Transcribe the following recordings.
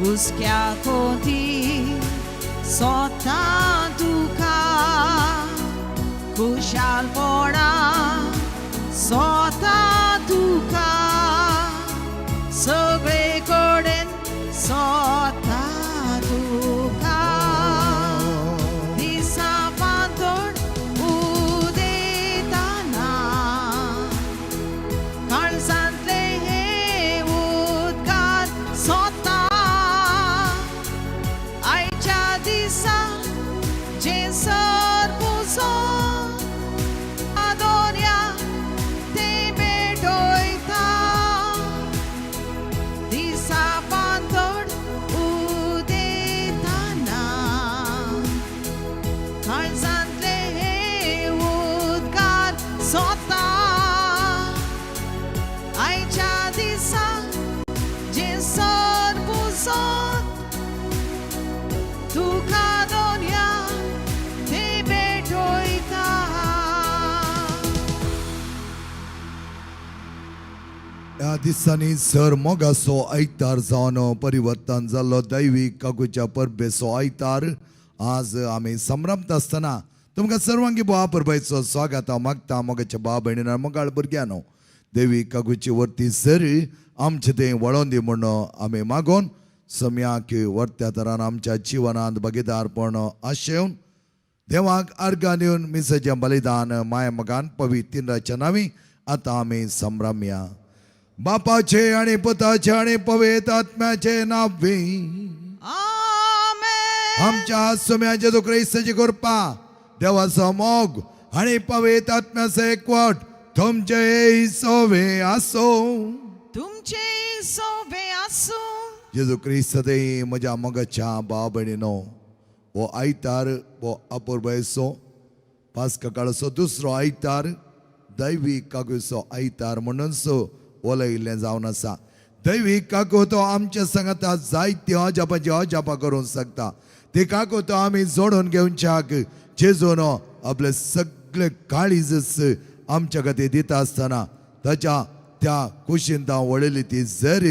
हुस्क्या कोती सोता तुका खुशालपणा सोता तुका सगळे कडेन सोता तुका दिसा फांतोड उदेताना काळजांतले हे उद्गार सोता आयच्या दिसा जेसर पुजो दोन्या ते भेटोयता दिसा फांतोड उदेताना काळजांतले हे उद्गार सोता आयच्या दिसा जेसर पुजोत तुका दोन्या ते भेटोयता. ह्या दिसांनी सर मोगाचो आयतार जावन परिवर्तन जाल्लो दैवीक काकूच्या परबेचो आयतार आज आमी संभ्रमता आसतना तुमकां सर्वांगी बोवा परबायचो स्वागत हांव मागता. मोगाच्या भाव भयणीन मोगाळ भुरग्यानो, देवी काकूची वर्ती सर आमचें तें वळोन दी म्हूण आमी मागोन सम्याक वर्त्या तरान आमच्या जिवनांत भागीदारपण आशेवन देवाक अर्गां दिवन मिसाचें बलिदान माया मोगान पवित्र तिनराच्या नांवी आतां आमी संभ्रमया. बापाचे आणि पुताचे आणि पवित्र आत्म्याचे नावे. आमेन. आमच्या सुम्या जेजू क्रिस्ताची कृपा, देवाचो मोग आणि पवित्र आत्म्याचो एकवट तुमचे सोवे आसो. तुमचे सोबे आसूं. जेजू क्रिस्त ते म्हज्या मोगाच्या भाव भयणीनो, हो आयतार हो अपुरबायेचो पास्का काळाचो दुसरो आयतार, दैवीक काकूचो आयतार म्हणूनच उलयिल्लें जावन आसा. दैवीक काकू तो आमच्या सांगाता जायती अजापाची अजापां करूंक शकता. ती काकू तो आमी जोडून घेवच्याक जेजून आपले सगळे काळीजच आमच्या खातीर दिता आसतना ताच्या त्या कुशीन तांव वळयली ती जर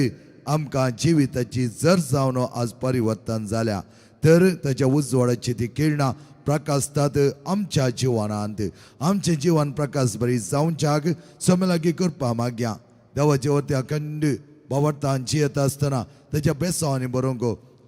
आमकां जिविताची जर जावन आज परिवर्तन जाल्या तर ताच्या उजवाडाची ती किरणां प्रकाशतात आमच्या जिवनांत. आमचें जिवन प्रकाश बरी जावच्याक समे लागीं कृपा मागया. देवाचे वरती अखंड बावडतान जियेता आसतना ताच्या बेसांवांनी बरोवंक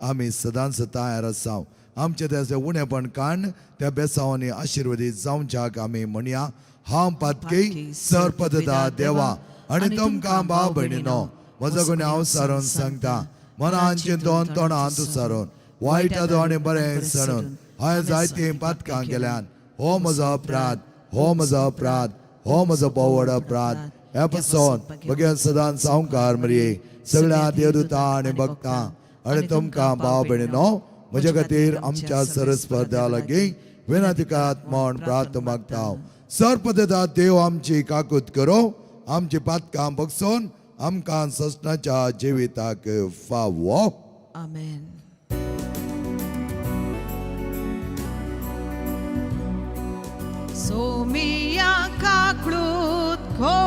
आमी सदांच तयार आसा. आमचें तें उणेपण काडून त्या बेसांवांनी आशिर्वादीत जावच्याक आमी म्हणया. हांव पातकी सर पदता देवा आनी तुमकां भाव भयणीनो म्हजो कोणी हांव सारून सांगता, मनान चिंतून तोंडान तुसारून वायट आनी बरें सणून हांवें जायतीं पातकां केल्यान. हो म्हजो अपराध, हो म्हजो अपराध, हो म्हजो पोवड अपराध. ह्या पसून बगेन सदांच सावकार मरये, सगळ्या देवदूता आनी भक्तां आनी तुमकां भाव भयणीनो म्हज्या खातीर आमच्या सरस्पर्धा लागीं विनंती म्हण प्रार्थ मागता. सर्पदता देव आमची काकूत करो, आमची पातकां बगसून आमकां ससनाच्या जिविताक फावो. आमेन. सोमिया काकळूत खो,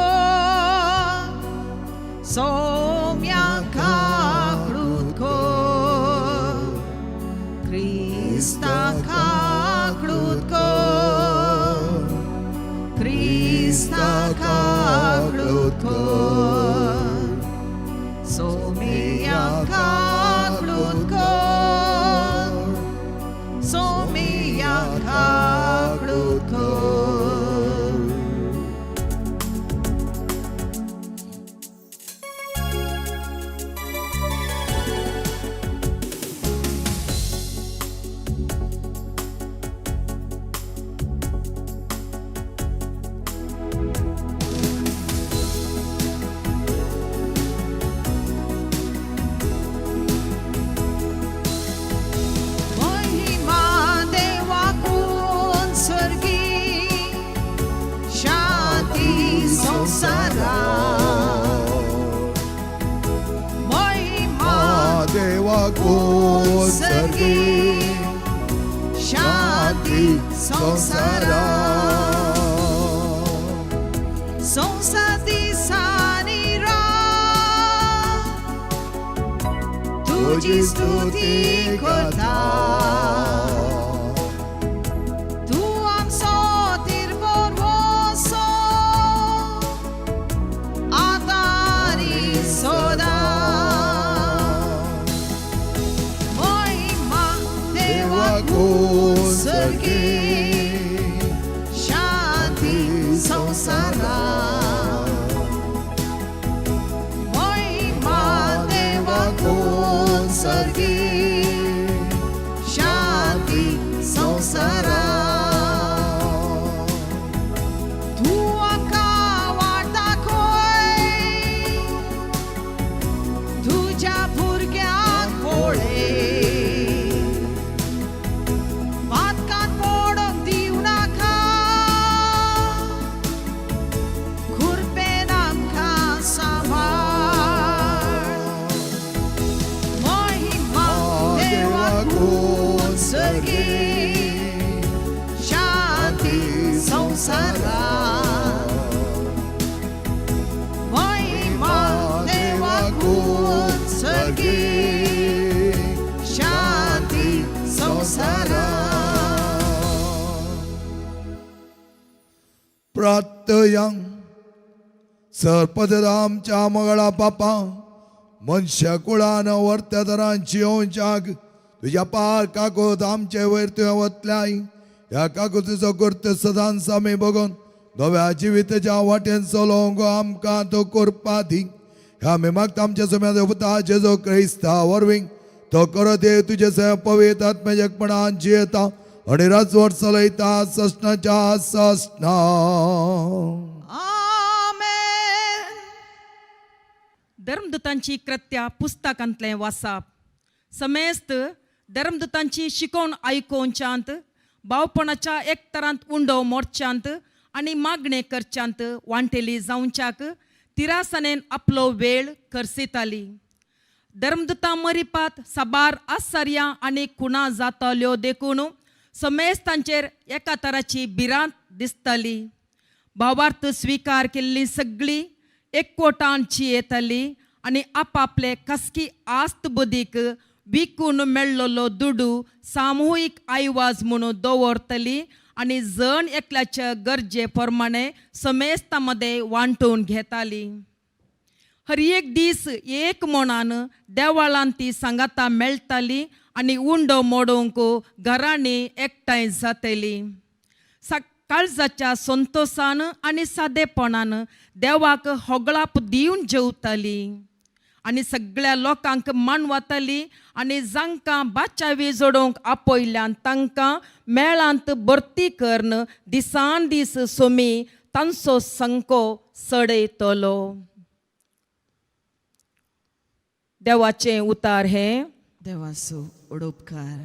सोम्या काकळूत खो, क्रिस्ता काकळूत खो, क्रिस्ता काकळूत खो, सोमिया काकळूत खो, सोमिया काकळूत खो. महिमा देवाकून स्वर्गी, शांती संसारा. महिमा देवा स्वर्गी, शांती संसारा. संसार दिसांनी रात तुजी स्तुती करता. तूं आमचो तिरबोरवोसो आतारी सदां. महिमा देवाकून सर्गी, शांती संवसारांत. महिमा देवाकून सर्गी, शांती संवसारांत. तूं आमकां वाट दाखय, तुज्या भुरग्यांक पळय. पातकांत पडोंक दिवं नाका, कृपेन आमकां सांबाळ. महिमा देवाकून सर्गी, शांती संवसारांत. महिमा देवाकून सर्गी, शांती संवसारांत. प्रार्थयांग सरपद आमच्या मगळा बापा, मनशा कुळान वर्त्या तरांची येवच्याक तुज्या पार काकूत आमचे वयर तुवें वतल्याय. ह्या काकुतीचो गुर्त सदांच आमी बघून नव्या जिविताच्या वाटेन चलोवंक आमकां तो करपा दी. ह्या आमी मागता आमच्या सम्या देवता जेजो क्रिस्ता वरवीं. तो करत देव तुजे सह पवित्र आत्म्यापणान जियेता आणि राजवट चलयता ससनाच्या ससना. आमेन. धर्मदूतांची कृत्या पुस्तकांतलें वासाप. समेस्त धर्मदूतांची शिकोवण आयकोवच्यांत, भावपणाच्या एकतरांत उंडो मोडच्यांत आनी मागणें करच्यांत वांटेली जावच्याक तिरासनेन आपलो वेळ खर्सिताली. धर्मदूतां मरिपात साबार आसर्यां आनी खुणा जाताल्यो, देखून समेस्तांचेर एका तराची भिरांत दिसताली. भावार्थ स्विकार केल्ली सगळी एकवटान येताली आनी आपापले खासगी आस्त बुदीक विकून मेळ्ळलो दुडू सामुहीक आयवाज म्हणून दवरतली आनी जण एकल्याच्या गरजे प्रमाणे समेस्तां मदें वांटून घेताली. हर एक दीस एक मनान देवाळान ती सांगाता मेळटाली आनी उंडो मोडूंक घरांनी एकठांय जातली. काळजाच्या संतोसान आनी सादेपणान देवाक होगळाप दिवन जेवताली आनी सगळ्या लोकांक मानवताली आनी जांकां बाचावी जोडोवंक आपयल्यान तांकां मेळांत भरती करून दिसान दीस सोमी तांचो संको चडयतलो. देवाचें उतार हें. देवाचो उडोपकार.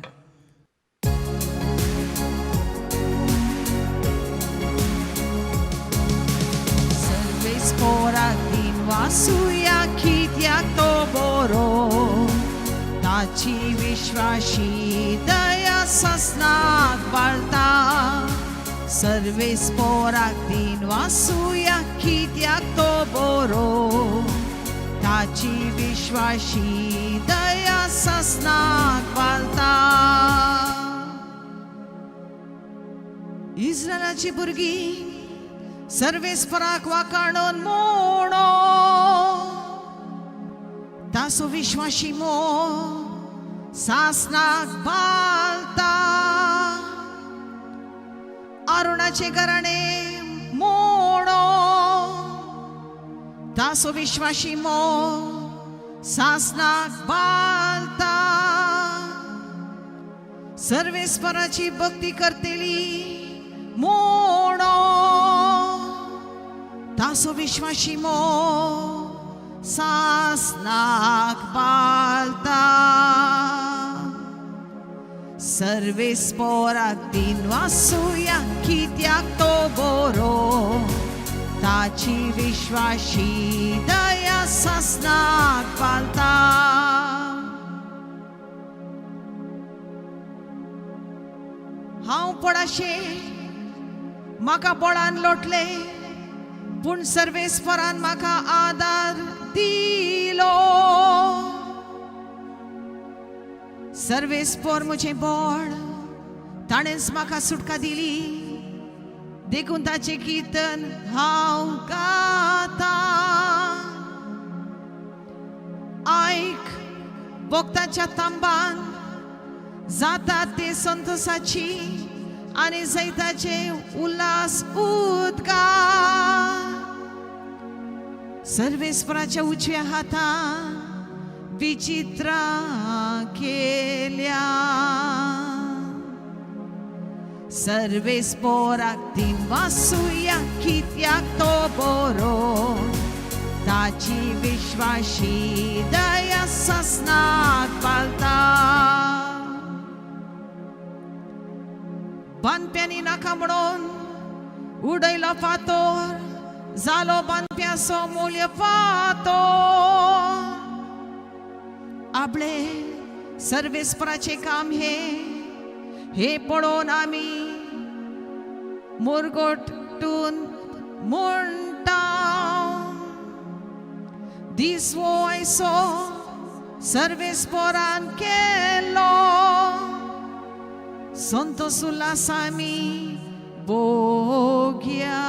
सर्वेस्पोराक दिन वासुया, कित्याक तो बरो, ताची विश्वाशी दया ससनाक पाळता. सर्वेस्पोराक दिन वासुया, कित्याक तो बरो, ताची विश्वाशी दया ससनाक पाळता. इस्रायलाची भुरगीं सर्वेस्पराक वाकाणून मोडो, तासो विश्वाशी मो सासनाक बालता. अरुणाचे घराणे मोडो, तासो विश्वाशी मो सासनाक बालता. सर्वेस्पराची भक्ती करतेली मोडो, तासो विश्वाशी मो सासनाक बालता. सर्वेस्पोराक दिन वासुया, कित्याक तो बरो, ताची विश्वाशी दया सासनाक पालता. हांव पडाशें म्हाका बळान लोटलें, पूण सर्वेस्परान म्हाका आदार दिलो. सर्वेस्पोर म्हजें बोळ ताणेंच म्हाका सुटका दिली देखून ताचें किर्तन हांव गाता. आयक भक्ताच्या तांबान जाता ते संतोसाची आनी जैताचे उल्हास उद्गार. सर्वेस्पराच्या उजव्या हातान विचित्रा केल्या. सर्वेस्पोराक तीन वासुया कित्याक तो बरो ताची विश्वाशी दया ससनाक पालता. बांदप्यांनी नाका म्हणून उडयलो फातोर जालो बांदप्याचो मूल्य फातोर. आपले सर्वेस्पराचें काम हे हे पळोवन आमी मुरगोटून म्हणटा दीस वो आयसो सर्वेस्परान केलो संतोष उल्हास आमी भोग्या.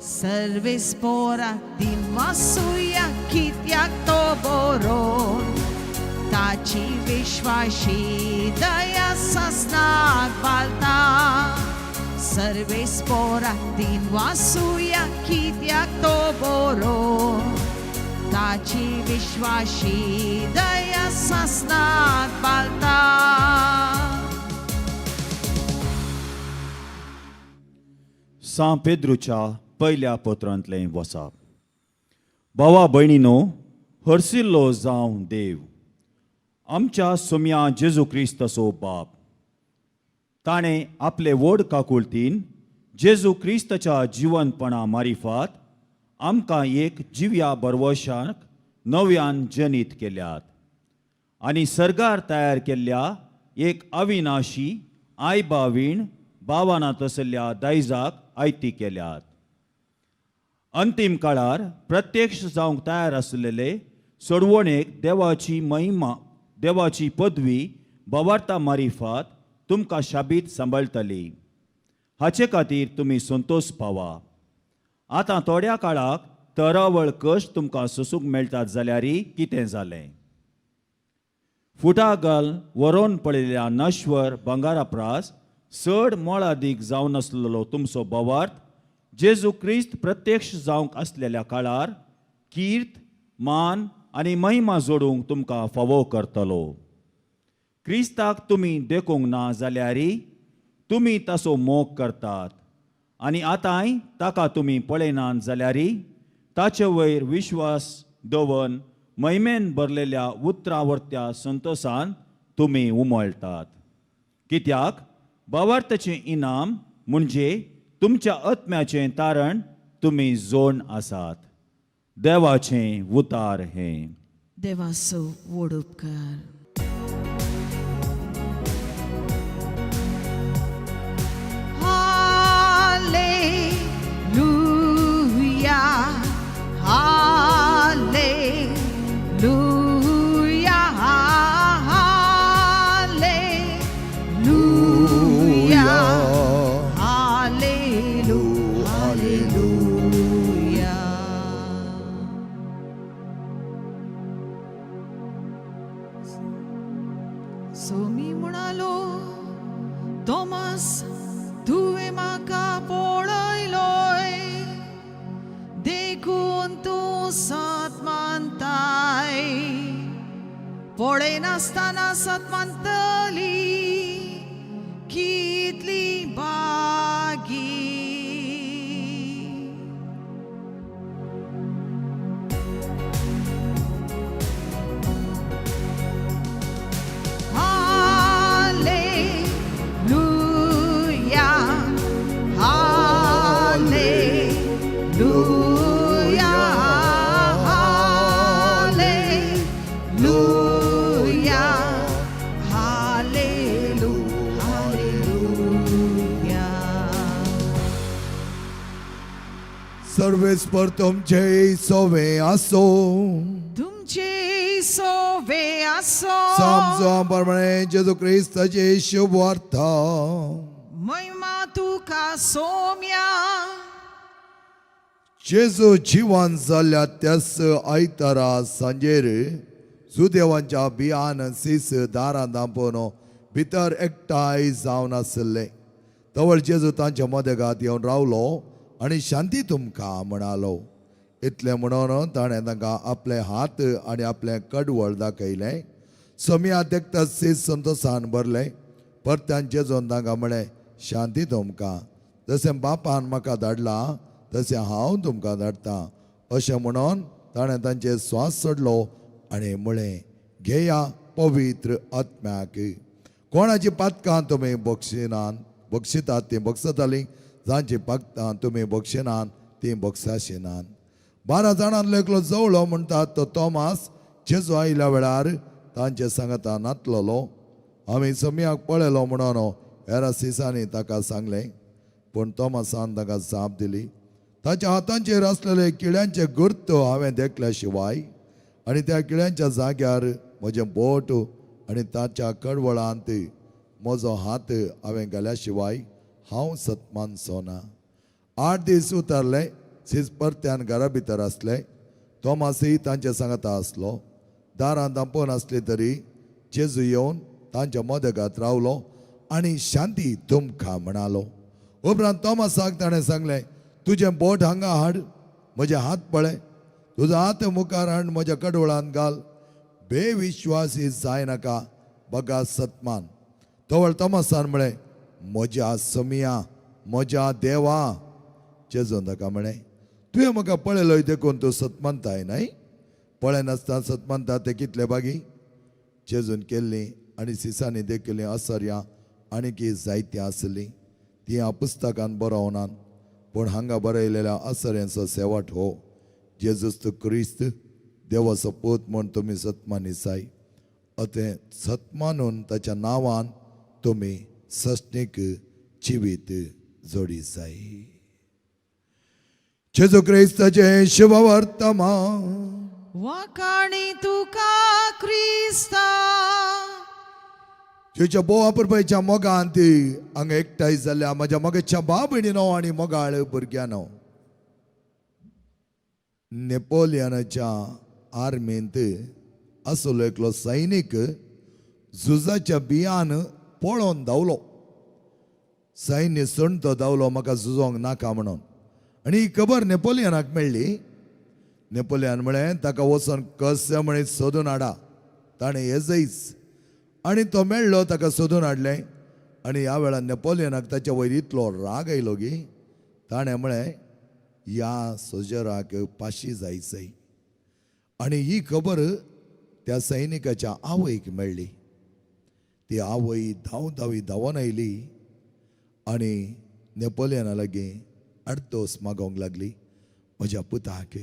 सर्वेस्पोराक दिन वासुया कित्याक तो बरो ताची विश्वाशी दया ससनाक पालता. सर्वेस्पोराक दिन वासुया कित्याक तो बरो ताची विश्वाशी दया ससनाक पालता. सां पेद्रूच्या पयल्या पत्रांतलें वसाप. भावा भयणीनो, हरसिल्लो जावं देव आमच्या सोम्या जेजू क्रिस्ताचो बाप. ताणें आपले व्हड काकुळतीन जेजू क्रिस्ताच्या जिवनपणा मारिफात आमकां एक जिव्या बरवशाक नव्यान जनीत केल्यात आनी सर्गार तयार केल्ल्या एक अविनाशी आयबावीण बावानात आसल्या दायजाक आयती केल्यात. अंतीम काळार प्रत्यक्ष जावंक तयार आसलेले सोडवणेक देवाची महिमा देवाची पदवी बवार्ता मारिफात तुमकां शाबीत सांबाळटली. हाचे खातीर तुमी संतोश पावा. आतां थोड्या काळाक तरावळ कश्ट तुमकां सोसूंक मेळटात जाल्यारय कितें जालें? फुटागल वरोवन पडिल्ल्या नश्वर भांगरा प्रास चड मोळादीक जावन आसलेलो तुमचो बवार्थ जेजू क्रिस्त प्रत्यक्ष जावंक आसलेल्या काळार कीर्त मान आनी महिमा जोडूंक तुमकां फावो करतलो. क्रिस्ताक तुमी देखूंक ना जाल्यारय तुमी ताचो मोग करतात आनी आतांय ताका तुमी पळयनात जाल्यारय ताचे वयर विश्वास दवर महिमेन भरलेल्या उतरावर्त्या संतोसान तुमी उमळटात. कित्याक बावार्थाचें इनाम म्हणजे तुमच्या आत्म्याचें तारण तुमी जोड आसात. देवाचें उतार हें. देवाचो व्हड उपकार. Hallelujah, hallelujah, hallelujah, hallelujah, hallelujah. Somi म्हणालो तोमास तुवें म्हाका पळयलोय देखून तूं सत मानताय. पळयनासतना सत मानतली कितली बागी. Hallelujah, hallelujah, hallelujah, hallelujah, hallelujah. सर्वेस्पर तुमचे सोवे आसो. तुमचे सोवे आसो. समजो प्रमाणे जेजू क्रिस्ताची शुभवार्ता. महिमा तुका सोम्या. जेजू जिवन जाल्ल्या त्याच आयतारा सांजेर सुदेवांच्या बियान सीस दारां दांपोवन भितर एकठांय जावन आसले. तवळ जेजू तांच्या मदेगात येवन रावलो आनी शांती तुमकां म्हणालो. इतलें म्हणून ताणें तांकां आपले हात आनी आपलें कडवळ दाखयलें. सोमया देखताच सीस संतोसान भरलें. परत्यान जेजून तांकां म्हळें, शांती तुमकां. जशें बापान म्हाका धाडला तशें हांव तुमकां धाडटा. अशें म्हणून ताणें तांचे स्वास सोडलो आनी म्हळें, घेया पवित्र आत्म्याक. कोणाची पातकां तुमी बक्षिनात बक्षितात तीं बक्षतालीं, जांची पातकां तुमी बक्षिनात तीं बक्षाशिनात. 12 जाणांतलो एकलो जवळो म्हणटात तो तोमास जेजू आयल्या वेळार तांचे सांगता नातलोलो. आमी सम्याक पळयलो म्हणून हेरा सिसांनी ताका सांगलें. पूण तोमासान ताका जाप दिली, ताच्या हातांचेर आसलेले किळ्यांचे गुर्त हांवें देखल्या शिवाय आनी त्या किळ्यांच्या जाग्यार म्हजें बोट आनी ताच्या कडवळांत म्हजो हात हांवें घाल्या शिवाय हांव सतमानचो ना. 8 दीस उतरले. सीस परत्यान घरा भितर आसले. तोमासय तांचे सांगता आसलो. दारां धांपून आसली तरी जेजू येवन तांच्या मदगात रावलो आनी शांती तुमकां म्हणालो. उपरांत तोमासाक ताणें सांगलें, तुजें बोट हांगा हाड, म्हजे हात पळय. तुजो हात मुखार हाड, म्हज्या कडवळांत घाल. बेविश्वासी जायनाका, बगा सतमान. तवळ तोमासान म्हळें, म्हज्या समिया, म्हज्या देवा. जेजून ताका म्हळें, तुवें म्हाका पळयलोय देखून तूं सतमानताय न्हय? पळयनासतना सतमानता ते कितले बागी. जेजून केल्लीं आनी सिसांनी देखिल्लीं असर्यां आनीकी जायतीं आसलीं. तीं ह्या पुस्तकान बरोवनात, पूण हांगा बरयलेल्या असर्यांचो शेवट हो, जेजूस क्रिस्त देवाचो पूत म्हूण तुमी सतमानी जाय. अतें सतमानून ताच्या नांवान तुमी सस्नीक जिवीत जोडी जाय. जेजू क्रिस्ताचें शुभवर्तमान. वाखाणी तुका क्रिस्ता. तुज्या बोवा पुरपायच्या मोगान ती हांगा एकठांय जाल्या म्हज्या मोगाच्या भाव भयणीनो आनी मोगाळ भुरग्यानो, नेपोलियनाच्या आर्मींत आसलो एकलो सैनीक झुजाच्या बियान पळोवन धांवलो. सैन्य सोडून तो धांवलो, म्हाका झुजोंक नाका म्हणून. आनी ही खबर नेपोलियनाक मेळ्ळी. नेपोलियन म्हळें, ताका वचोन कशें म्हणीत सोदून हाडा. ताणें येजयच आनी तो मेळ्ळो. ताका सोदून हाडलें आनी ह्या वेळार नेपोलियनाक ताच्या वयर इतलो राग आयलो की ताणें म्हळें, ह्या सोजराक पाशी जायचय. आनी ही खबर त्या सैनिकाच्या आवयक मेळ्ळी. ती आवय धांव धांवी धांवून आयली आनी नेपोलियना लागीं आडदोस मागोवंक लागली, म्हज्या पुताक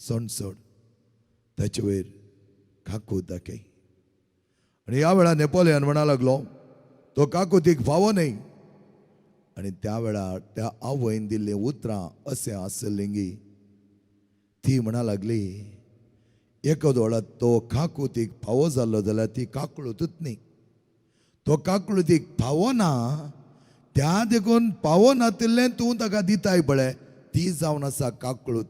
सोड, ताचे वयर काकूत दाखय. आनी ह्या वेळार नेपोलियन म्हणा लागलो, तो काकुतीक फावो न्हय. आनी त्या वेळार त्या आवयन दिल्लीं उतरां अशें आसलीं गी, ती म्हणा लागली, एका तो काकुतीक फावो जाल्लो जाल्यार ती काकळूतच न्ही. तो काकळुतीक फावो ना, त्या देखून पावो नातिल्लें तूं ताका दिताय पळय, ती जावन आसा काकळूत.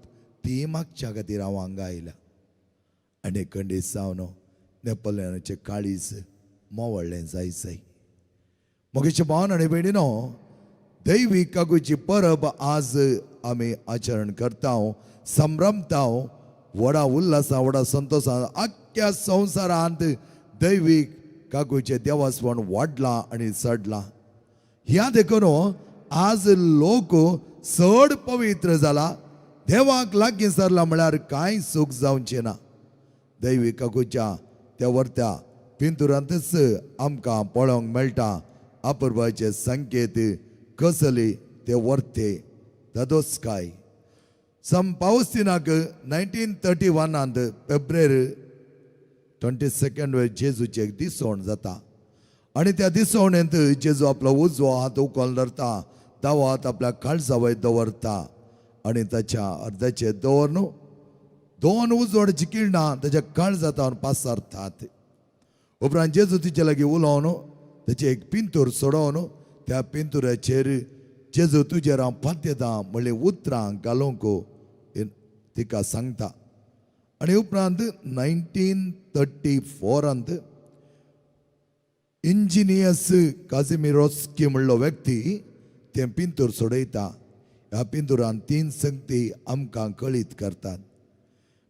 ती मागच्या खातीर हांव हांगा आयल्या. आनी खंडीत जावन नेपोलियनाचें काळीज मोवळ्ळें जाय जाय. मोगेचे भावन आनी भयणीनो, दैवी कागूची परब आज आमी आचरण करता, संभ्रमता व्हडा उल्हासा, व्हडा संतोशान. आख्ख्या संवसारांत दैवीक काकूचें देवासपण वाडलां आनी चडलां. ह्या देखून आज लोक चड पवित्र जाला, देवाक लागीं सरला म्हळ्यार कांय सूख जावचें ना. दैवी काकूच्या त्या वर्त्या पिंतुरांतच आमकां पळोवंक मेळटा अपुरबायचे संकेत कसले ते वर्ते दादोसकाय. सम पावस्तिनाक 1931 फेब्रुवारी 22 वेळ जेजूची एक दिसवण जाता आनी त्या दिसवणेंत जेजू आपलो उजवो हात उखल धरता, दावो हात आपल्या काळजा वयर दवरता आनी ताच्या अर्द्याचेर दवर न्हू दोन उजवाडाची किरणां ताच्या काळजांत पासारतात. उपरांत जेजू तिचे लागीं उलोवन तेचें एक पिंतूर सोडोवन त्या पिंतुराचेर जेजू तुजेर हांव पात्यतां म्हणलीं उतरां घालूंक तिका सांगता. आनी उपरांत 1934 इंजिनियस काझिमिरोस्की म्हणलो व्यक्ती तें पिंतूर सोडयता. ह्या पिंतुरान तीन संगती आमकां कळीत करतात.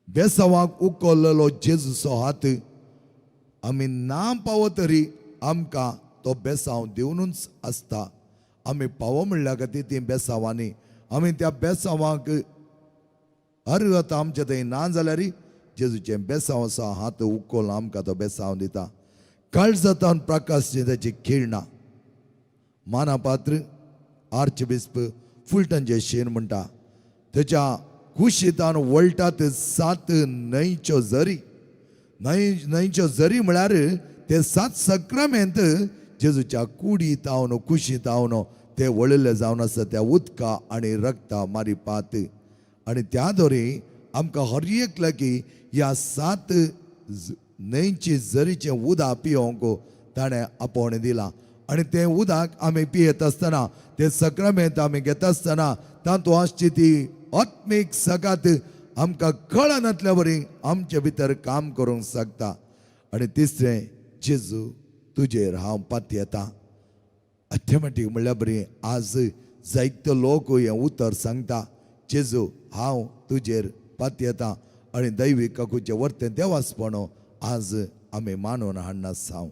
बेसांवाक उखल्लेलो जेजूचो हात आमी ना पावो तरी आमकां तो बेसांव दिवनूच आसता. आमी पावो म्हणल्या खातीर ती बेसांवांनी आमी त्या बेसांवाक अर्हता आमच्या थंय ना जाल्यार जेजूचें बेसांव आसा हात उखल आमकां तो बेसांव दिता. काळजातान प्रकाश ताची खिळना. मानापात्र आर्चबिस्प फुलटनचे शेन म्हणटा तेच्या कुशीतान वळटात 7 न्हंयच्यो झरी. न्हंयच्यो झरी म्हळ्यार ते 7 सक्रामेंत जेजूच्या कुडीत हांव कुशीत हांव ते वळिल्ले जावन आसा त्या उदका आनी रक्ता मारिपात. आनी त्या दोरी आमकां हर एक लागीं ह्या 7 न्हंयची झरीचें उदक पिवंक ताणें आपोवणें दिलां. आनी तें उदक आमी पियेत आसतना तें सक्रामेंत आमी घेता आसतना तातूंत आसची ती आत्मीक सगात आमकां कळनातल्या वरी आमचे भितर काम करूंक शकता. आनी तिसरें, जेजू तुजेर हांव पातयेतां. ऑटोमॅटीक म्हणल्यार बरी आज जायतो लोक हें उतर सांगता, जेजू हांव तुजेर पातयेतां. आनी दैवी काकूचें वर्तें देवासपण आज आमी मानून हाडनासांव.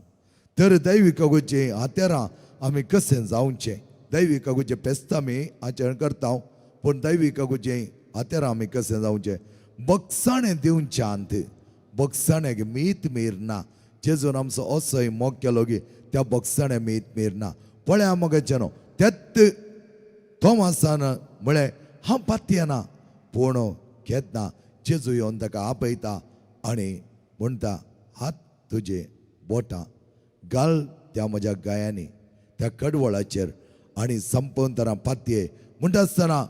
तर दैवी काकूचीं हातेरां आमी कशें जावचें? दैवी काकूचें फेस्त आमी आचरण करता, पूण दैवी काकूचीं हातेरां आमी कशें जावचें? बगसाणें दिवच्यांत बगसाण्याक मीत मीर ना. जेजून आमचो असोय मोग केलो की त्या बगसाण्या मीत मीर ना. पळया मोगाचें न्हू त्यात थोमासान म्हळें हांव पातयेना, पूण घेतना जेजू येवन ताका आपयता आनी म्हणटा हात तुजे बोटां घाल त्या म्हज्या गायांनी त्या कडवळाचेर आनी संपन्न पातये. म्हणटा आसतना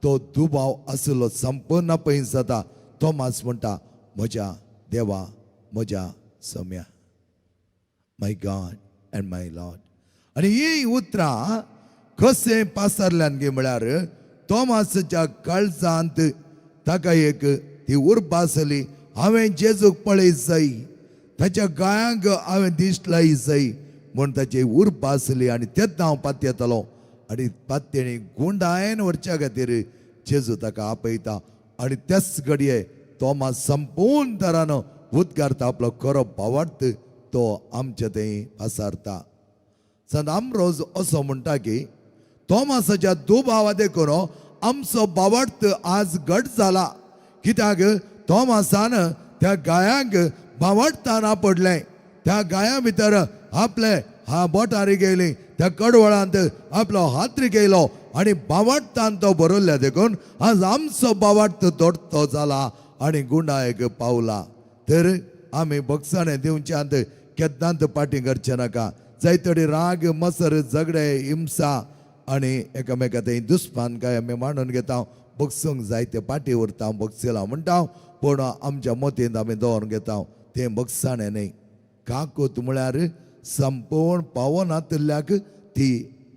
तो दुबाव आशिल्लो संपन्न पळय जाता. थोमास म्हणटा म्हज्या देवा म्हज्या सम्या, my God and my Lord. आनी ही उतरां कशें पासरल्यान गी म्हळ्यार थोमासाच्या काळजांत ताका एक ती उर्बा आसली, हांवें जेजूक पळय जाय, ताच्या गायांक हांवें दिश्ट लाय जाय म्हूण ताची उर्बा आसली. आनी तेन्ना हांव पातयेतालो आनी पातयेणी गुंडायन व्हरच्या खातीर जेजू ताका आपयता. आनी त्याच घडये थोमास संपूर्ण तरान उद्गारता आपलो खरो भावार्थ तो आमच्या थंय पासारता. संत आमरोज असो म्हणटा की थोमासाच्या दुबावा देखून आमचो भावार्थ आज घट जाला. कित्याक थोमासान त्या गायांक भावार्थान आपडलें, त्या गायां भितर आपले हा बोटां रिगयली, त्या कडवळांत आपलो हात रिगयलो आनी भावार्थान तो बरयल्ल्या देखून आज आमचो भावार्थ दोडतो जाला आनी गुंडायक पावला. तर आमी बगसाणें दिवच्यांत केन्नाच पाटी करचें नाका. जायतडी राग मसर झगडे हिंसा आनी एकामेका थंय दुस्मान काय आमी मांडून घेता, बगसूंक जायते पाटी उरता बगसेला म्हणटा, पूण आमच्या मतींत आमी दवरून घेता तें बगसाणें न्हय. काकूत म्हळ्यार संपूर्ण पावनातिल्ल्याक ती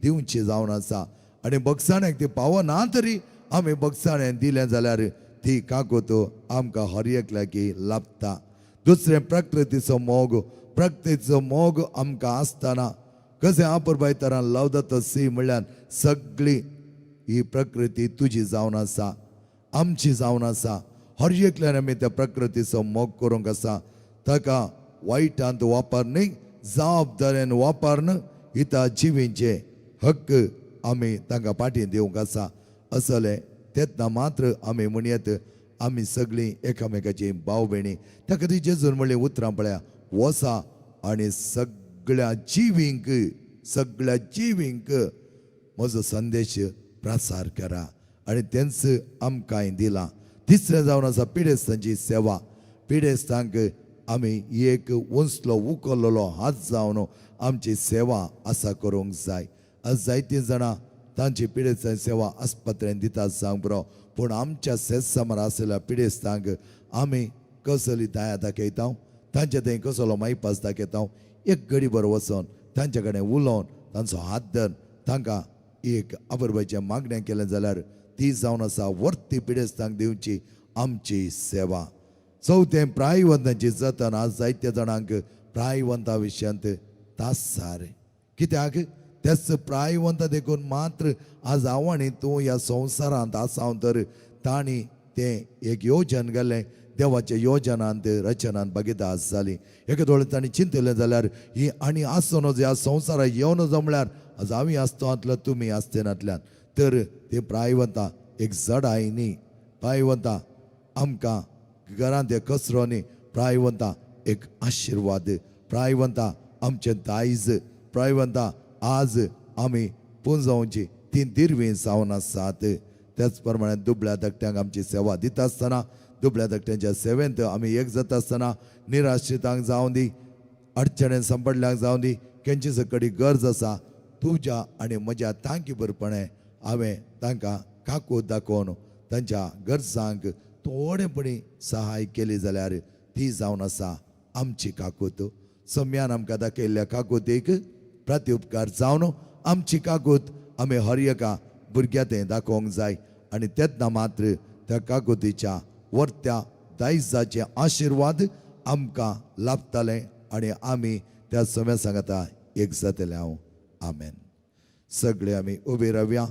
दिवची जावन आसा आनी बगसाण्याक ती पावना तरी आमी बगसाणें दिलें जाल्यार ती काकूत आमकां हर एकल्याक लाभता. दुसरें, प्रकृतीचो मोग. प्रकृतीचो मोग आमकां आसतना कशें आपुरबाय तरान लवदत सी म्हणल्यार सगळी ही प्रकृती तुजी जावन आसा, आमची जावन आसा. हर एकल्यान आमी त्या प्रकृतीचो मोग करूंक आसा. ताका वायटांत वापर न्ही, जबाबदारेन वापरन हिता जिवींचे हक्क आमी तांकां फाटीं दिवंक आसा. असलें तेन्ना मात्र आमी म्हणयत आमी सगळीं एकामेकाची भाव भयणी. त्या खातीर जेजून म्हणलीं उतरां पळया, वसा आनी सगळ्या जिवींक, सगळ्या जिवींक म्हजो संदेश प्रसार करा. आनी तेंच आमकांय दिलां. तिसरें जावन आसा पिडेस्तांची सेवा. पिडेस्तांक आमी एक उंचलो उखल्लेलो हात जावन आमची सेवा आसा करूंक जाय. आज जायतीं जाणां तांची पिडेस्तांची सेवा आस्पत्रेन दितात सांग पुरो, पूण आमच्या सेज सामार आशिल्ल्या पिडेस्तांक आमी कसली दया दाखयता, तांचे थंय कसलो मायपास दाखयता, एक घडीभर वचोन तांचे कडेन उलोवन तांचो हात धरून तांकां एक अपुरबायचें मागणें केलें जाल्यार ती जावन आसा वर्ती पिडेस्तांक दिवची आमची सेवा. चवथें, प्रायवंतांची जतन. आज जायत्या जाणांक प्रायवंता विशयांत तासार, कित्याक तेच प्रायवंत देखून मात्र आज हांव आनी तूं ह्या संवसारांत आसा तर तांणी तें एक योजन गेलें, देवाच्या योजनांत रचनांत भागीदार जाली. एके दोळे तांणी चिंतलें जाल्यार ही आनी आसूं नजो ह्या संवसाराक येवं नजो म्हळ्यार आज आमी आसतोंतल्या तुमी आसतेनातल्यान. तर ते प्रायवंता एक जडाय न्ही, प्रायवंता आमकां घरांत एक कचरो न्ही, प्रायवंता एक आशिर्वाद, प्रायवंता आमचें दायज, प्रायवंता आज आमी पुंजावची ती दिरवी जावन आसात. त्याच प्रमाणे दुबळ्या धाकट्यांक आमची सेवा दिता आसतना, दुबळ्या धाकट्यांच्या सेवेंत आमी एक जाता आसतना, निराश्रितांक जावं दी, अडचणेन सांपडल्यांक जावं दी, केंची सकडी गरज आसा तुज्या आनी म्हज्या तांकी बरपणे हांवें तांकां काकूत दाखोवन तांच्या गरजांक थोडेपणी सहाय केली जाल्यार ती जावन आसा आमची काकूत. सम्यान आमकां दाखयल्ल्या काकूतीक प्रत्युपकार जावन आमची काकूत आमी हर एका भुरग्या तें दाखोवंक जाय आनी तेन्ना मात्र त्या काकुतीच्या वर्त्या दायजाचे आशिर्वाद आमकां लाभताले आनी आमी त्या सम्या सांगता एक जातले हांव. आमेन. सगळे आमी उबे रावया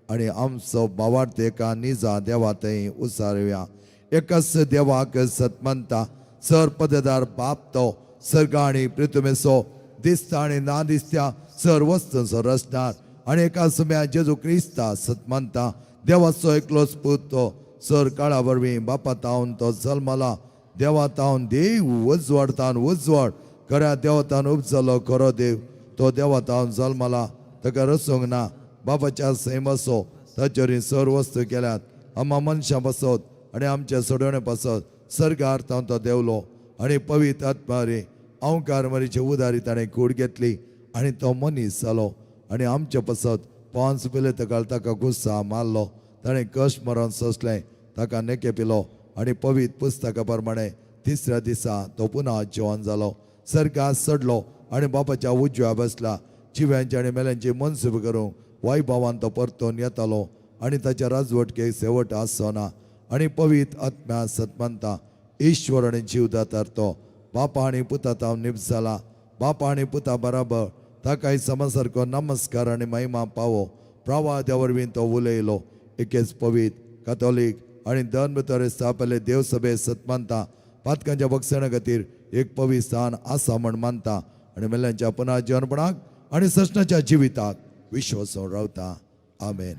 आनी आमचो भावार्थ एका निजा देवा थंय उसारुया. एकाच देवाक सतमनता, सर पददार बाप तो सर्ग आनी पृथ्वीचो दिसता आनी ना दिसत्या सर वस्तूंचो रचणार, आनी एका सुम्या जेजू क्रिस्ता सतमनता, देवाचो एकलोच पूत तो सर काळा वरवीं बापा तावन तो जल्मला, देवा तावन देव, उजवाड तावन उजवाड, खऱ्या देवतान उपजलो खरो देव, तो देवा तावन जल्मला, ताका रचूंक ना, बापाच्या सैमाचो ताचेर सर वस्तू केल्यात, आमा मनशां पासत आनी आमच्या सोडवणे पासत सर्गार तावन तो देवलो आनी पवित्र आत्मा रे अंकार मरीचे उदारी ताणें कूड घेतली आनी तो मनीस जालो आनी आमचे पासत पांच पिले ताका गुस्सा मारलो, ताणें कश्ट मरण सोंसलें, ताका नेके पिलो आनी पवित्र पुस्तका प्रमाणे तिसऱ्या दिसा तो पुन्हा जिवन जालो, सर्गात चडलो आनी बापाच्या उजव्या बसला, जिव्यांची आनी मेल्यांची मनसूब करूंक वैभवान तो परतून येतालो आनी ताच्या राजवटकेक शेवट आसचो ना. आनी पवित्र आत्म्या सतमनता, ईश्वर आनी जीवदातार तो बापा आनी पुता तावन निप जाला, बापा आनी पुता बराबर ताकाय समसारको नमस्कार आनी महिमा पावो. प्रवाह वरवीं तो उलयलो. एकेच पवित्र कातोलीक आनी धर्म भितर स्थापले देवसभे सतमानता, पातकांच्या बक्षणा खातीर एक पवित्र स्थान आसा म्हण मानता आनी मेल्यांच्या पुनः जिवनपणाक आनी सश्णाच्या जिविताक विश्वासून रावता. आमेन.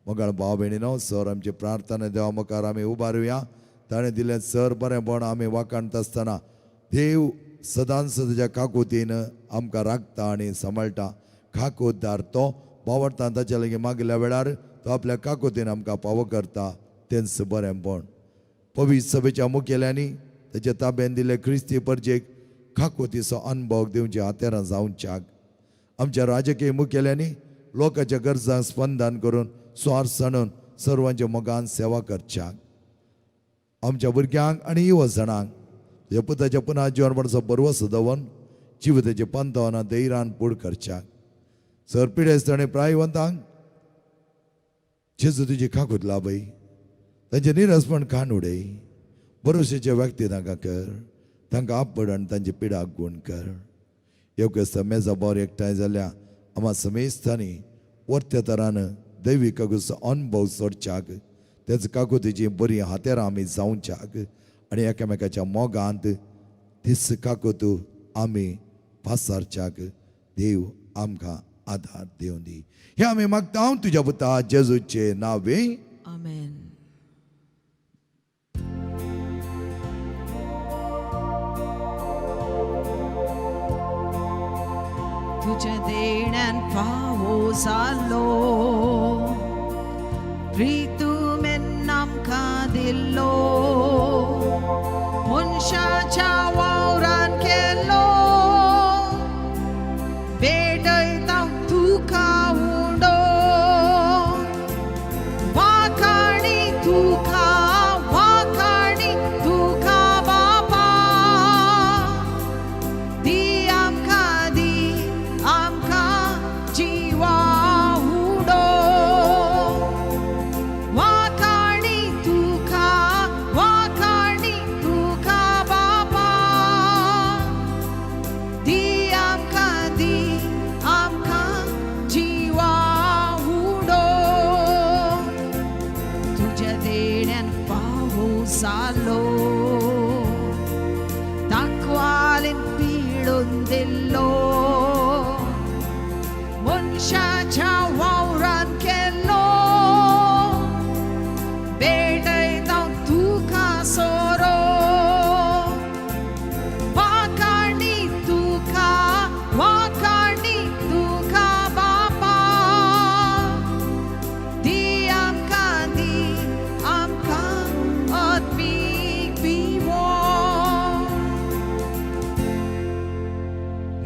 मोगाळ भाव भयणीनो, सर आमची प्रार्थना देवा मुखार आमी उबारुया. ताणें दिलें सर बरेंपण आमी वाखाणता आसतना देव सदांच ताच्या काकुतीन आमकां राखता आनी सांबाळटा. काकुतदार तो बावडटा, ताच्या लागीं मागिल्ल्या वेळार तो आपल्या काकुतीन आमकां पावो करता. तेंच बरेंपण. पवित्र सभेच्या मुखेल्यांनी ताच्या ताब्यान दिल्ले क्रिस्ती परजेक काकुतीचो अनुभव दिवचे हातेरां जावच्याक. आमच्या राजकीय मुखेल्यांनी लोकांच्या गरजांक स्पंदन करून स्वार्थ सांडून सर्वांच्या मोगान सेवा करच्याक. आमच्या भुरग्यांक आनी युवा जाणांक ह्या पुताच्या पुन्हा जिवनपणाचो बरवसो दवरून जिविताचे पंथावना धैर्यान पूड करच्याक. सर पिडेस्त आनी प्रायवंतांक जेजू तुजी काकूत लाभय, तांचें निरसपण काण उडय, भरोशेचे व्यक्ती तांकां कर, तांकां आपड आनी तांचे पिडाक गूण कर. योग्य मेजा बोर एकठांय जाल्या आमा समेस्तांनी वर्त्या तरान दैवी कागूचो अनुभव सोडच्याक, तेच काकुतीची बरीं हातेरां आमी जावच्याक आनी एकामेकाच्या मोगांत तीच काकूत आमी पासारच्याक देव आमकां आदार दिवं दी. हें आमी मागता तुज्या पुता जेजूचे नांवे. आमेन. तुझ्या देण्यान फावो जालो, प्रीतुमेन आमकां दिल्लो, मनशाच्या वावरान केलो, भेटयता तुका उंडो, वाखाणी तुका, वाखाणी तुका बापा.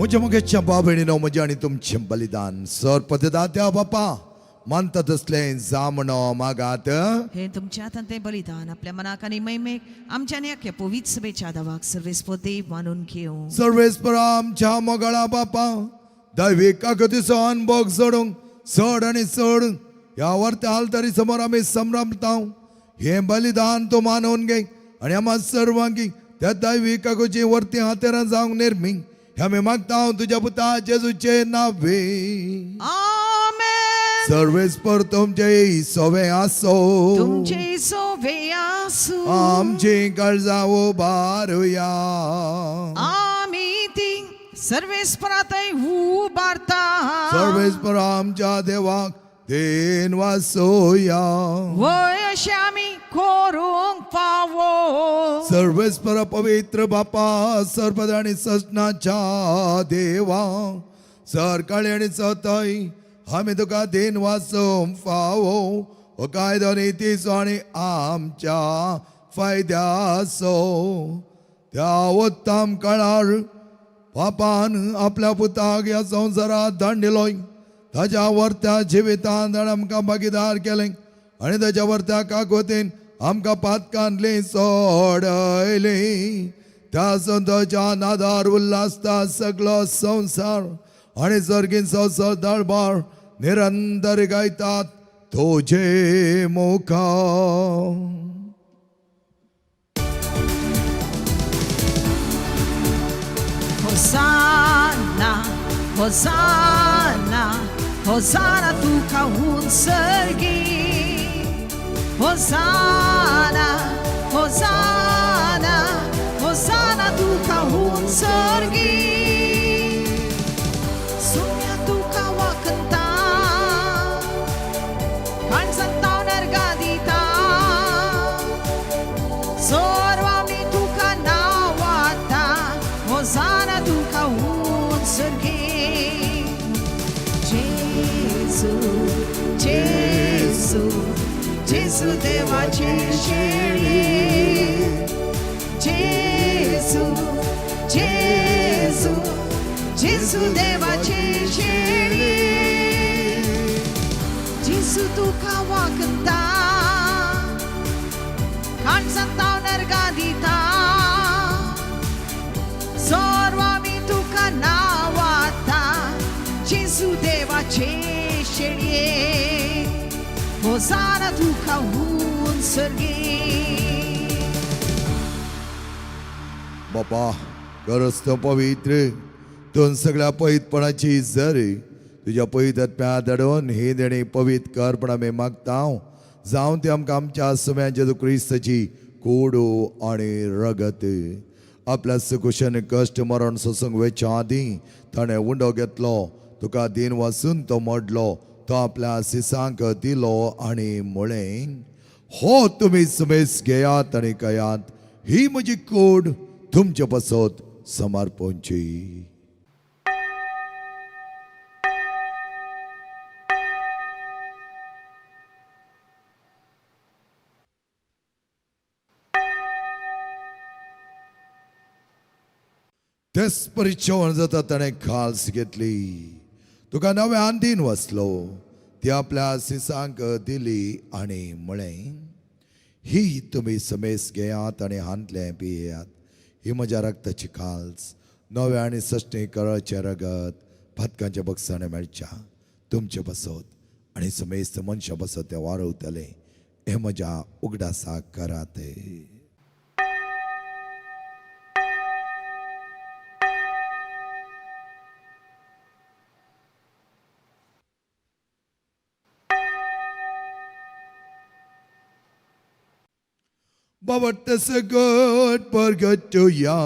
म्हज्या मुगेच्या बाबणीनो म्हजें आनी तुमचें बलिदान सर पददात्या बापा मानता तसलें जामणो मागात. हे तुमच्या हातांत तें बलिदान आपल्या मनाक आनी महिमेक आमच्या आनी अख्ख्या पवित्र सभेच्या दावाक सर्वेस्पर देव मानून घेवं. सर्वेस्पर आमच्या मोगाळा बापा, दैवीक कागदीचो अनभोग जोडूंक चड आनी चड ह्या वर्त्या हालतरी समोर आमी संभ्रमता. हें बलिदान तूं मानून घे आनी आमकां सर्वांकी त्या दैवीक कागदची वर्ती हातेरां जावंक निर्मी, हें आमी मागता तुज्या पुता जेजूचे नावे. आमेन. सर्वेस्पर तुमचे सोवे आसो. तुमचे सोवे आसूं. आमची काळजां उबारुया. आमी ती सर्वेस्परातय उबारता. सर्वेस्पर आमच्या देवाक then वासोया. वय अशें आमी करूंक फावो. सर्वेस्पर पवित्र बापा, सर्पद आनी सजनाच्या देवा, सरकाळी आनी सतय आमी तुका then वाचोवंक फावो. हो कायदो नितीचो आनी आमच्या फायद्याचो. त्या उत्तम काळार पापान आपल्या पुताक ह्या संवसारात धाडलेलो. ताज्या वर्त्या जिवितान ताणें आमकां भागीदार केलें आनी ताज्या वर्त्या कागोतीन आमकां पातकांतली सोडयली. त्या संताच्या नादार उल्हासता सगळो संवसार आनी सर्गीन संवसार दरबार निरंतर गायतात तुजे मुखा. होसाना, होसाना, होसाना तुका उंचगी. होसाना, होसाना, होसाना तुका उंचगी. सुम्या तुका वाकंता, काणसंता नर्गा दिता. सोरवामी तुका नावाता, होसाना तुका उंचगी. जेजू, जेजू, जेजू देवाचे शेळये. जेजू, जेजू, जेजू देवाचे शेळये. जेजू तुका वागता, काणसंता नर्गा दिता. सोरवामी तुका नावाता, जेजू देवाचे शेळये. होसाना तुका उंचगी. बापा गरज तो पवित्र दोन सगळ्या पवित्रपणाची जरी तुज्या पवित्र आत्म्या धाडून ही देणी पवित्र कर पण आमी मागता. जावं ते आमकां आमच्या सुम्या जेजू क्रिस्ताची कोडू आनी रगत. आपल्या सुकुशन कश्ट मरण सोसूंक वेच्या आदीं ताणें उंडो घेतलो, तुका दिन वासून तो मोडलो, तो आपल्या सिसांक दिलो आनी म्हळें, हो तुमी सुमेस घेयात आनी कयात, ही म्हजी कोड तुमचे पासत समर्पणची. तेच परिचय जाता ताणें खाल्स घेतली, तुका नव्यान दिन वसलो, ती आपल्या सिसांक दिली आनी म्हळें, ही तुमी समेस घेयात आनी हांतलें पियेयात. ही म्हज्या रक्ताची खाल्स, नव्या आनी सश्टी करळचें रगत पातकांच्या बक्षाणे मेळच्या तुमचे बसत आनी समेस्त मनशां बसत तें वारवतलें. हें म्हज्या उगडासाक करात. But this a good burger to ya.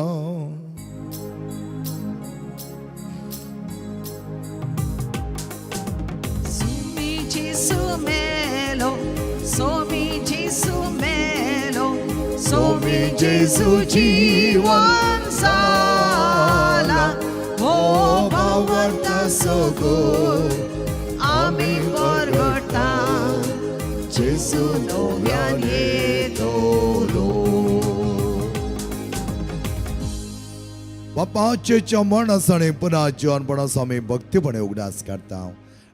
Sumi Gesù melo, Somi Gesù melo, Somi Gesù jiwan sala. Oh, bawarta sogo, ami porgota, Gesù novian yetolo. बापाचेच्या मरणास आनी पुन्हा जिवनपणाचो आमी भक्तीपणे उगडास काडटा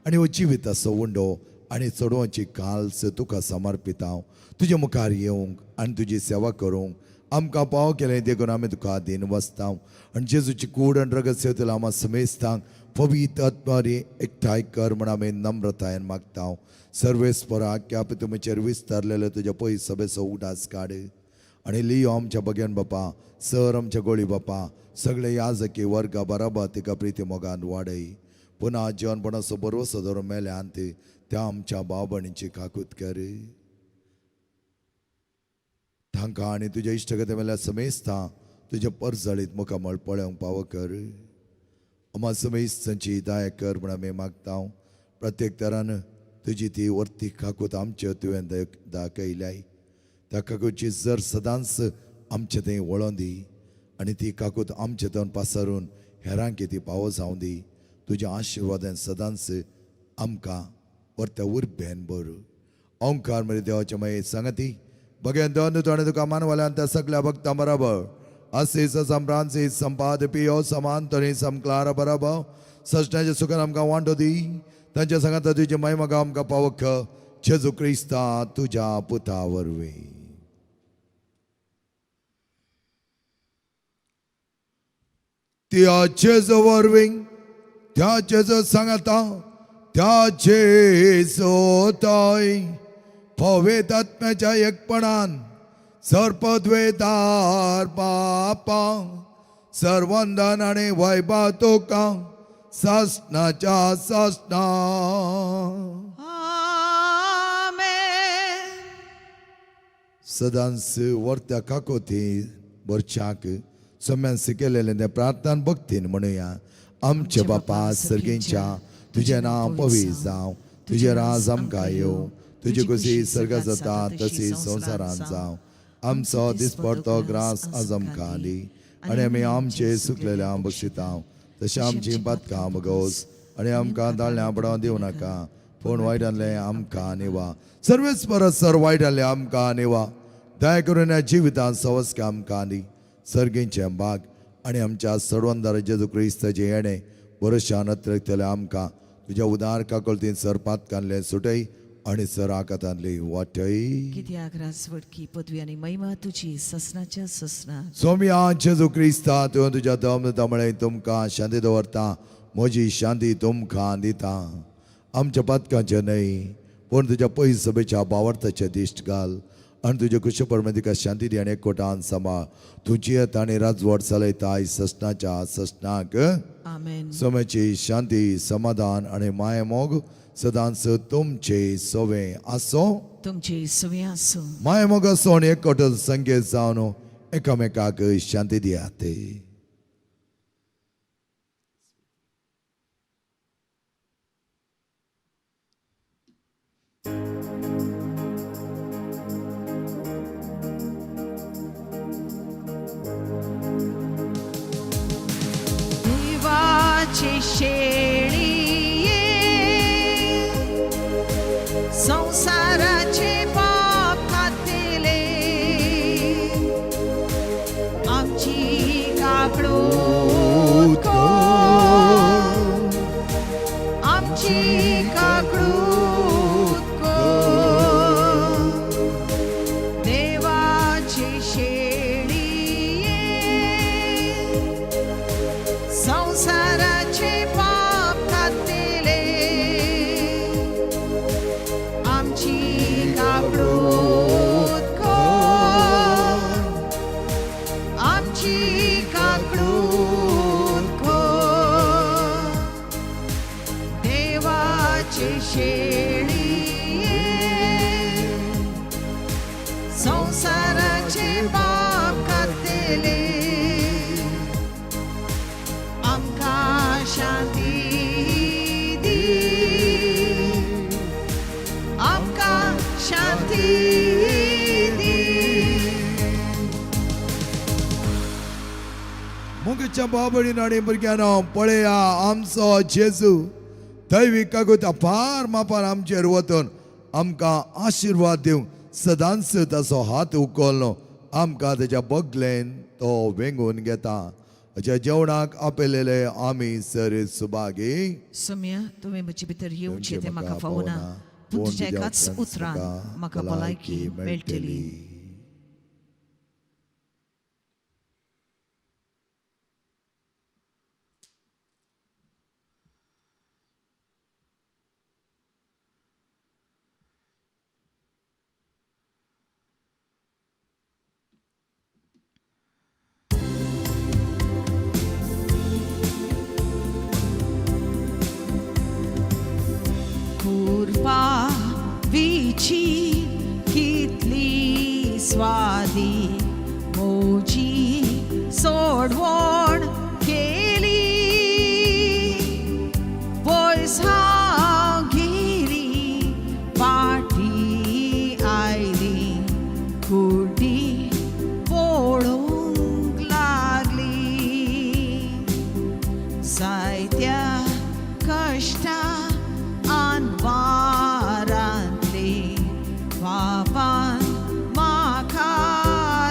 आनी हो जिविताचो उंडो आनी चडोवची काल्स तुका समर्पिता. तुजे मुखार येवंक आनी तुजी सेवा करूंक आमकां पाव केलें देखून आमी तुका दीन वसता. आनी जेजूची कूड आनी रगत सेवतल्या आमा समेस्तांक पवित्र आत्मारी एकठांय कर म्हण आमी नम्रतायेन मागता. सर्वेस्परा आख्या तुमचेर विस्तारलेले तुज्या पयस सभेचो उगडास काड आनी लियो आमच्या बगेन बापा, सर आमच्या गोळी बापा, सगळे याजकी वर्गा बराबर तिका प्रिती मोगान वाडय. पुन्हा जिवनपणाचो बरोसो धरून मेल्या आनी त्या आमच्या भाव भयणींची काकूत कर. तांकां आनी तुज्या इश्टगते मेल्या समेस्ता तुज्या परजळीत मुखामळ पळोवंक पावो कर. अमा समेस्तांची दया कर म्हण आमी मागता. प्रत्येक तरान तुजी ती वर्ती काकूत आमचे तुवें दाखयल्याय. त्या काकूची जर सदांच आमचे थंय वळोन दी आनी ती काकूत आमचे थंय पासारून हेरांक ती पावो जावं दी. तुज्या आशिर्वादान सदांच आमकां वर्त्या उर्बेन बरू. ओंकार मरे देवाच्या माये सांगती बगेन दोन ताणें तुका मानवल्यान त्या सगळ्या भक्तां बराबर असेस सम्रांसी संपाद पियो समान तरी समक्लार बराबर सजण्याच्या सुखान आमकां वांटो दी. तांच्या सांगाता तुजी महिमा आमकां पावक जेजू क्रिस्ता तुज्या पुता वरवीं. त्या जेजू वरवीं, त्या जेजू सांगाता, त्या जेजू पवित्र आत्म्याच्या एकपणान सर्पद्वेदार बापा सर्वंदन आनी वैभव तुका सासणाच्या सासणा. आमेन. सदांच वर्त्या काकोती बरच्याक सम्यान शिकयलेलें तें प्रार्थना भक्तीन म्हणुया. आमच्या बापा सर्गींच्या, तुजें नांव पवित्र जावं, तुजें राज आमकां येवं, तुजी खुशी सर्गात जाता तशी संवसारांत जावं. आमचो दिसपडतो ग्रास आज आमकां दी आनी आमी आमचे सुकलेल्या बक्षिता तशें आमची पातकां बगोस आनी आमकां दाळण्यां पडोवन दिवं नाका, पूण वायटांतलें आमकां निवा. सर्वेच परत सर वायटांतलें आमकां निवा. दया करून ह्या जिवितांत सवस्क आमकां दी. सर्गींचें बाग आनी आमच्या सर्वंदार जेजू क्रिस्ताचें येणें बरोशान अतिरिक्तलें आमकां तुज्या उदार काकळतीन सर पातकांतलें सुटय आनी सर आकातांतली वाटय. कित्याक राजवटकी पदवी आनी महिमा तुजी ससनाच्या ससना. सोम्या जेजू क्रिस्ता, तुवें तुज्या दम दमळे तुमकां शांती दवरता, म्हजी शांती तुमकां दिता. आमच्या पातकांचें न्हय पूण तुज्या पयस सभेच्या बावर्थाचें दिश्ट घाल आनी तुज्या कुशे परमे तिका शांती दी आनी एकवटान सांबाळ. तुजी येता आनी राजवट चलयता ससनाच्या ससनाक. आमेन. सोम्याची शांती, समाधान आनी मायमोग सदांच तुमचे सोवे आसो. तुमचे सुवे आसूं. मायमोग आसो आनी एकवट संकेत जावन एकामेकाक शांती दियात. देवाचे शेळये, संसाराचे पाप खातेले, आमची काकळूत कर, आमची काकळूत कर. देवाचे शेळये, संसाराचे पाप खातेले, आमची काकळूत कर, आमची काकळूत कर. देवाचे शेळये, संसाराचे पाप खातेले, आमकां शांती दी, आमकां शांती दी. मुगच्या बाबडीन आनी भुरग्यांनो, पळया आमचो जेजू दैवी कागूत अपार मापार आमचेर वतून आमकां आशिर्वाद दिवंक सदांच ताचो हात उखल्लो आमकां तेच्या बगलेन तो वेंगून घेता. हाच्या जेवणाक आपयलेले आमी सर सुभागी. सोम्या, तुवें म्हजे भितर येवचें तें म्हाका फावना, पूण तुज्या एकाच उतरान म्हाका भलायकी मेळटली. कुर्पा विची कितली स्वादी, मोजी सोडवण केली. पयस हांव गेली, फाटी आयली, कुडी पळोवंक लागली. जायत्या कश्टा अनवारांतली पापान म्हाका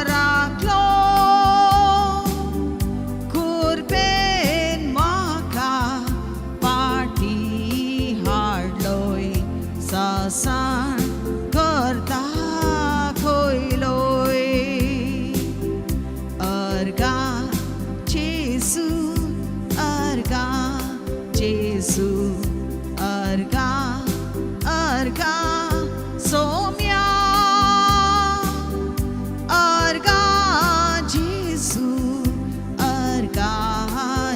राखलो, कुर्बेन म्हाका पाटी हाडलोय, ससान करता खयलोय. अर्गा जेसू, अर्गा जेसू, अर्गा अर्गा सोम्या, अर्गा जेसू, अर्गा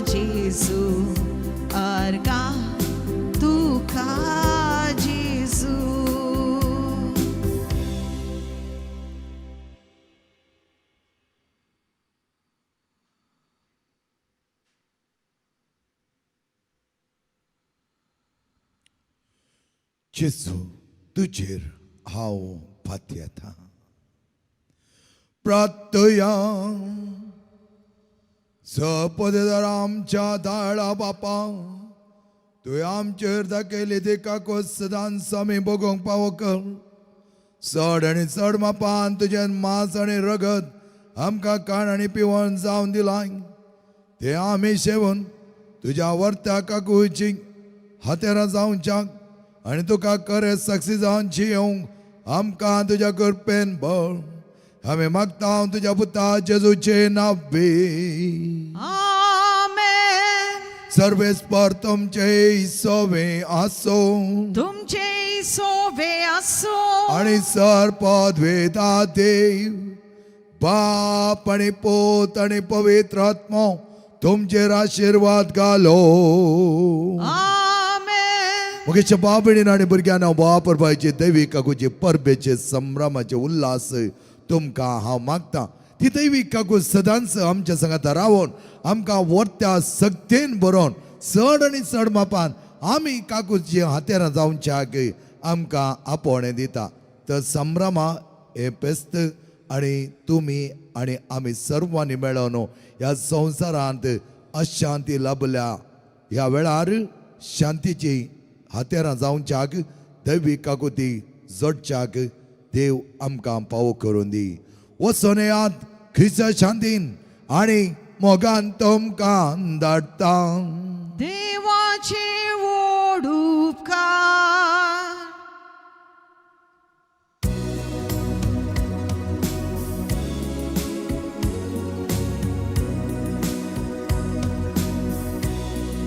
जेसू, अर्गा तुका जेसू. जेजू, तुजेर हांव पातयेता. प्रार्थया. सपदेदार आमच्या दाळा बापा, तुवें आमचेर दाखयली ती काकूत सदांच आमी बगोवंक पावो कर. चड आनी चड मापान तुजें मांस आनी रगत आमकां खाण आनी पिवण जावन दिलां, तें आमी शेवून तुज्या वर्त्या काकुची हातेरां जावच्याक आनी तुका खरें साक्षी जावन जियोवंक आमकां तुज्या कृपेन बळ. आमी मागता तुज्या पुता जेजूचे नांवे. आमेन. सर्वेस्पर तुमचे सोवे आसो. तुमचे सोवे आसो. आणि सर पदवेदा देव बाप आणि पोत आणि पवित्र आत्मो तुमचेर आशिर्वाद घालो. आमेन. मुगेच्या बाबणीन आनी भुरग्यांना वापरपाचे दैवीक काकूचे परबेचे संभ्रमाचे उल्हास तुमकां हांव मागता. ती दैवीक काकू सदांच आमच्या सांगाता रावन आमकां वर्त्या सक्तेन बरोवन चड आनी चड मापान आमी काकूची हातेरां जावच्याक आमकां आपोवणें दिता. तर संभ्रमा हे फेस्त आनी तुमी आनी आमी सर्वांनी मेळोवन ह्या संवसारांत अशांती लाभल्या ह्या वेळार शांतीची हातेरां जावच्याक दैवीक काकुती जोडच्याक देव आमकां पावो करून दी. वचोन येयात ख्रिस्त शांतीन आनी मोगान तुमकां धाडटा. देवाचे व्हड उपकार.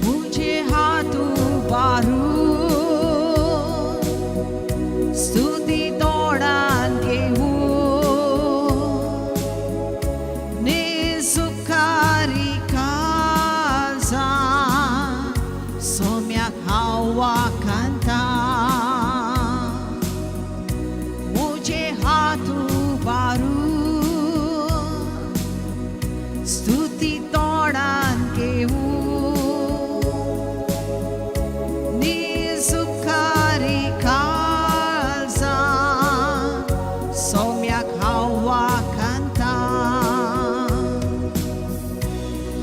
मुझे हात उबारून स्तुती तोंडान घेऊ, निसुकारी काळजा सोम्याक हांव वाखाणता. मुझे हात उबारून स्तुती तोंडान घेऊ, निसुकारी काळजा सोम्याक हांव वाखाणता.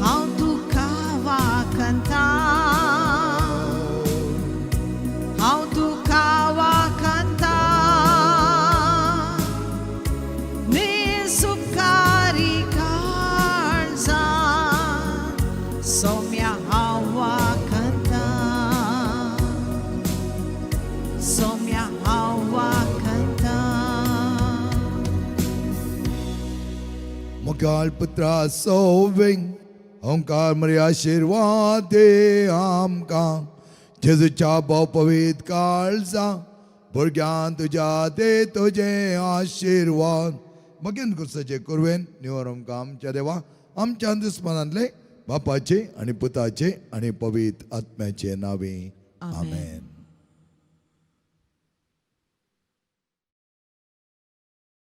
हांव तुका वाखाणता, हांव तुका. सोम्या हांव वाखता, सोम्या हांव वाखता. मुखाल पुत्रा सोविंग ओंकार मरी आशिर्वाद दे आमकां जेजूच्या भोव पवित्र काळजा भुरग्यान तुज्या दे तुजे आशिर्वाद. मगेन कुर्साचे कुरवेन निवर आमकां आमच्या देवा आमच्या दुस्मनांतले बापाचे आनी पुताचे आनी पवित्र आत्म्याचे नावे. आमेन.